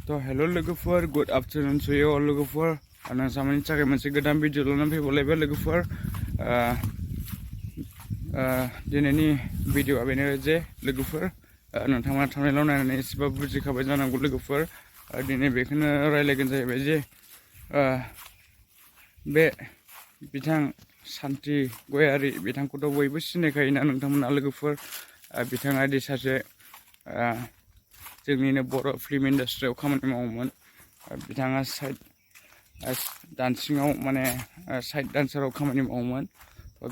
तो हेलो लोगोफोर good afternoon to you all लोगोफोर नोंथांमोननि थाखाय मोनसे गोदान भिडिअ लानानै फैबावलायबाय लोगोफोर दिनैनि भिडिअआ बेनो जे लोगोफोर नोंथांमोना थांनायलाव नायनानै एसेबाबो बुजिखाबाय जानांगौ लोगोफोर दिनै बेखौनो रायलायगोन जाहैबाय जे बे बिथां शान्ति गोयारी बिथांखौथ' बयबो सिनायखायोना नोंथांमोना लोगोफोर बिथाङा दि सासे जोंनिनो बर' फिल्म इन्डास्ट्रियाव खामानि मावोमोन बिथाङा साइड डान्सिंआव माने साइड डान्साराव खामानि मावोमोन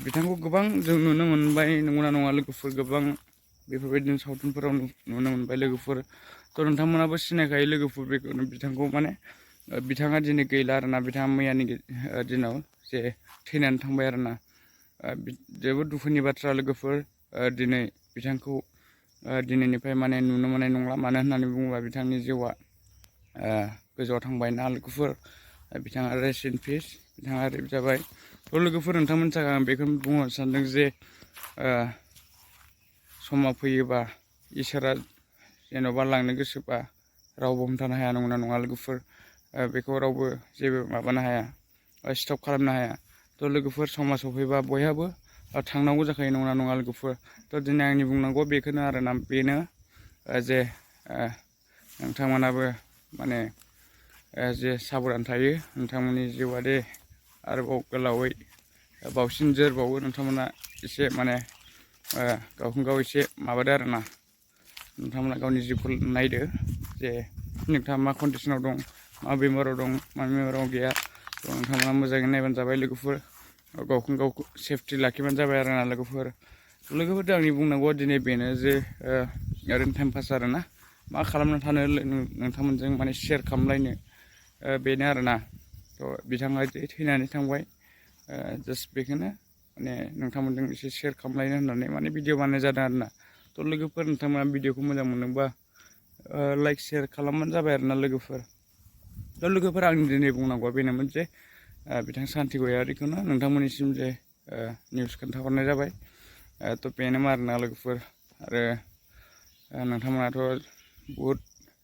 बिथांखौ गोबां जों नुनो मोनबाय नंगौना नङा लोगोफोर गोबां बेफोरबायदिनो सावथुनफोराव नुनो मोनबाय लोगोफोर थ' नोंथांमोनाबो सिनायखायो लोगोफोर बेखौनो बिथांखौ माने बिथाङा दिनै गैला आरोना बिथाङा मैयानि दिनाव जे थैनानै थांबाय आरोना जोबोद दुखुनि बाथ्रा लोगोफोर दिनै बिथांखौ दिनैनिफ्राय माने नुनो मोननाय नंला मानो होननानै बुङोबा बिथांनि जिउआ गोजौआव थांबाय ना लोगोफोर बिथाङा रेस्ट इन पिस बिथाङा रेप जाबाय थ' लोगोफोर नोंथांमोननि थाखाय आं बेखौनो बुंनो सानदों जे समा फैयोबा इसोरा जेन'बा लांनो गोसोबा रावबो हमथानो हाया नंगौना नङा लोगोफोर बेखौ रावबो जेबो माबानो हाया स्टप खालामनो हाया थ' लोगोफोर समा सफैबा बयहाबो थांनांगौ जाखायो नंगौना नङा लोगोफोर थ' दिनै आंनि बुंनांगौ बेखौनो आरोना बेनो जे नोंथांमोनाबो माने जे साबधान थायो नोंथांमोननि जिउआ दे आरोबाव गोलावै बावसिन जोरबावो नोंथांमोना एसे माने गावखौनो गाव एसे माबादो आरोना नोंथांमोना गावनि जिउखौ नायदो जे नोंथाङा मा कन्डिसनाव दं मा बेमाराव दं मा बेमाराव गैया नोंथांमोना मोजाङै नायबानो जाबाय लोगोफोर गावखौनो गाव सेफटि लाखिबानो जाबाय आरोना लोगोफोर आंनि बुंनांगौआ दिनै बेनो जे ओरैनो टाइम पास आरोना मा खालामना थानो नोंथांमोनजों माने शेयार खालामलायनो बेनो आरोना थ' बिथाङा थैनानै थांबाय जास्ट बेखौनो माने नोंथांमोनजों एसे शेयार खालामलायनो होननानै माने भिडिअ बानायनाय जादों आरोना थ' लोगोफोर नोंथांमोना भिडिअखौ मोजां मोनदोंबा लाइक शेयार खालामबानो जाबाय आरोना लोगोफोर थ' लोगोफोर आंनि दिनै बुंनांगौआ बेनोमोन जे बिथां शान्ति गयारीखौनो नोंथांमोननिसिम जे निउस खोन्थाहरनाय जाबाय थ' बेनोमोन आरोना लोगोफोर आरो नोंथांमोनाथ' बहुद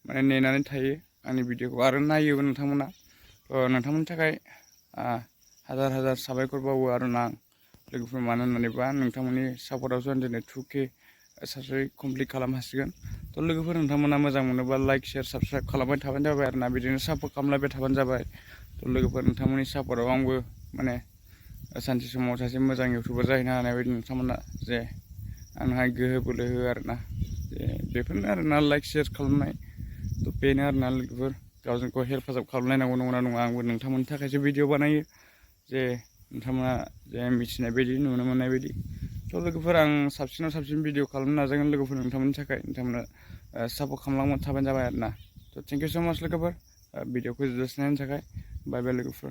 माने नेनानै थायो आंनि भिडिअखौ आरो नायोबो नोंथांमोना थ' नोंथांमोननि थाखाय हाजार हाजार साबायखर बावो आरोना लोगोफोर मानो होननानै बुङोबा नोंथांमोननि सापर्टआवसो आं दिनै 2K साबस्क्राइब कमप्लिट खालामनो हासिगोन थ' लोगोफोर नोंथांमोना मोजां मोनोबा लाइक शेयार साबस्क्राइब खालामबाय थाबानो जाबाय आरोना बिदिनो सापर्ट खालामलायबाय थाबानो जाबाय थ' लोगोफोर नोंथांमोननि सापर्टआव आंबो माने सानसे समाव सासे मोजां इउटुबार जाहैनो हानाय बायदि नोंथांमोना जे आंहा गोहो बोलो हो आरोना बेफोरनो आरोना लाइक शेयार खालामनाय थ' बेनो आरोना लोगोफोर गावजों गाव हेफाजाब खालामलायनांगौ नंगौना नङा आंबो नोंथांमोननि थाखायसो भिडिअ बानायो जे नोंथांमोना जे मिथिनाय बायदि नुनो मोननाय बायदि थ' लोगोफोर आं साबसिनाव साबसिन भिडिअ खालामनो नाजागोन लोगोफोर नोंथांमोननि थाखाय नोंथांमोना सापर्ट खालामलांबाय थाबानो जाबाय आरोना थ' थेंक इउ स' माच लोगोफोर भिडिअखौ जोबजासिम नायनायनि थाखाय बाय बाय लोगोफोर